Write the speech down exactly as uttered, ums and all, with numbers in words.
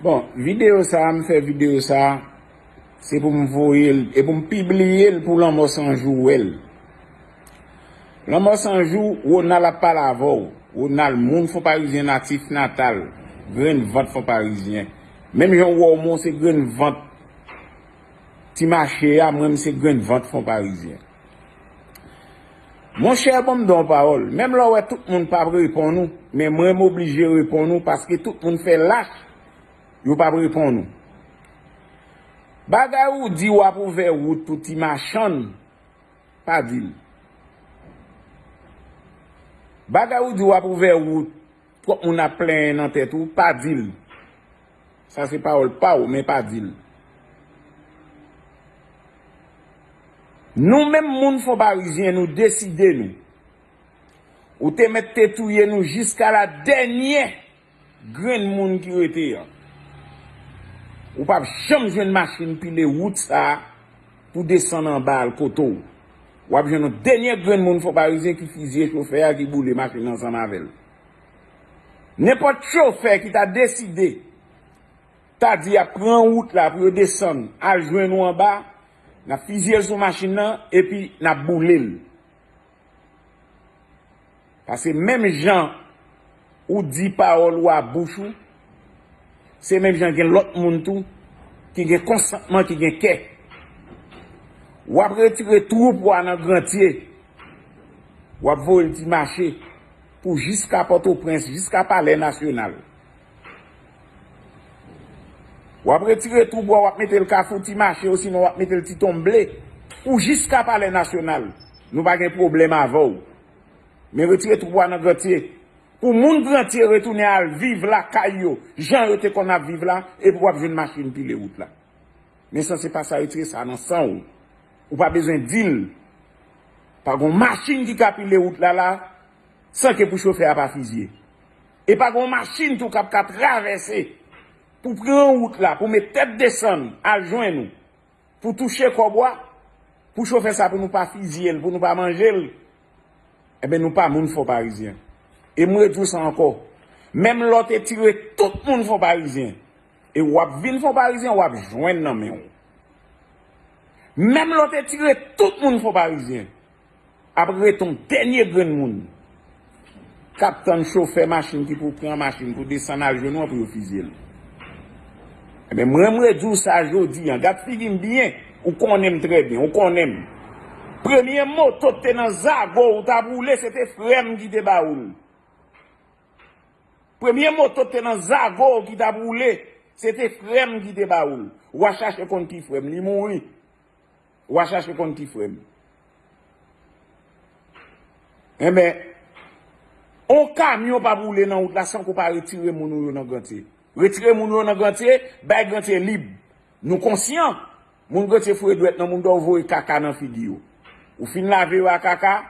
Bon, videyo sa a, m fè videyo sa a, se pou m voye l e pou m pibliye l pou Lanmò San Jou wè l. Lanmò San Jou, Ronald ap pale avè w. Ronald, moun Fon Parizyen natif natal, grenn vant Fon Parizyen. Menm jan w wè w, mwen se grenn vant Ti Mache a, mwen m se grenn vant Fon Parizyen. Monchè, ban m di w yon pawòl. Menm lè w wè tout moun p ap reponn ou, men mwen m oblije reponn ou paske tout moun fè lach, yo p ap reponn ou. Bagay ou di w ap ouvè wout pou ti machann, pa di l. Bagay ou di w ap ouvè wout, twòp moun ap plenyen nan tèt ou, pa di l. Sa se pawòl pa w, men pa di l. Nou menm moun Fon Parizyen, nou deside nou. Ou te mèt te touye nou jiska la dènyè grenn moun ki rete an. Ou p ap janm jwenn machin pile wout sa a pou desann anba al kote w. W ap jwenn yon dènyè grenn moun Fon Parizyen ki fizye chofè a, ki boule machin nan ansanm avè l. Nenpòt chofè ki ta deside, ta di y ap pran wout la pou yo desann al jwenn ou anba, n ap fizye l sou machin nan epi n ap boule l. Paske menm jan ou di pawòl ou a bouch ou, se menm jan gen lòt moun tou ki gen konsantman, ki gen kè. W ap retire twoup ou a nan Grantye, w ap voye l Ti Mache pou jiska Pòtoprens, jiska Palè Nasyonal. W ap retire twoup ou a, w ap mete l Kafou Ti Mache, osinon w ap mete l Ti Tonm Ble, pou jiska Palè Nasyonal. Nou pa gen pwoblèm avè w. Men retire twoup ou a nan Grantye. Pou moun Grantye retounen al viv lakay yo, jan yo te konn ap viv la, epi w ap jwenn machin pile wout la. Men san se pa sa, retire sa nan san w. Ou pa bezwen di l. Pa gon machin ki ka pile wout la la, san ke pou chofè a pa fizye. E pa gon machin tou k ap ka travèse pou pran wout la, pou met tèt desann, al jwenn ou, pou touche kòb ou a, pou chofè sa pou nou pa fizye l, pou nou pa manje l, enben nou pa moun Fon Parizyen. E m redi w sa ankò. Menm lè w te tire tout moun Fon Parizyen, e w ap vin Fon Parizyen, w ap jwenn nan men w. Menm lè w te tire tout moun Fon Parizyen, ap rete yon dènye grenn moun k ap tann chofè machin ki pou pran machin pou desann al jwenn ou an pou yo fizye l. Enben, mwen, mwen di w sa jodi an, gad figi m byen, ou konnen m trè byen, ou konnen m. Premye moto k te nan zago w t ap woule, se te frè m ki te ba ou l. Premye moto k te nan zago w ki t ap woule, se te frè m ki te ba ou l. W a chache konn ki frè m, li mouri. W a chache konn ki frè m. Enben, on kamyon p ap woule nan wout la san ke w pa retire moun ou yo nan Grantye. Retire moun ou yo nan Grantye, bay Grantye lib. Nou konsyan, moun Grantye foure dwèt nan moun dòw voye kaka nan figi yo. Ou fin lave yo a kaka,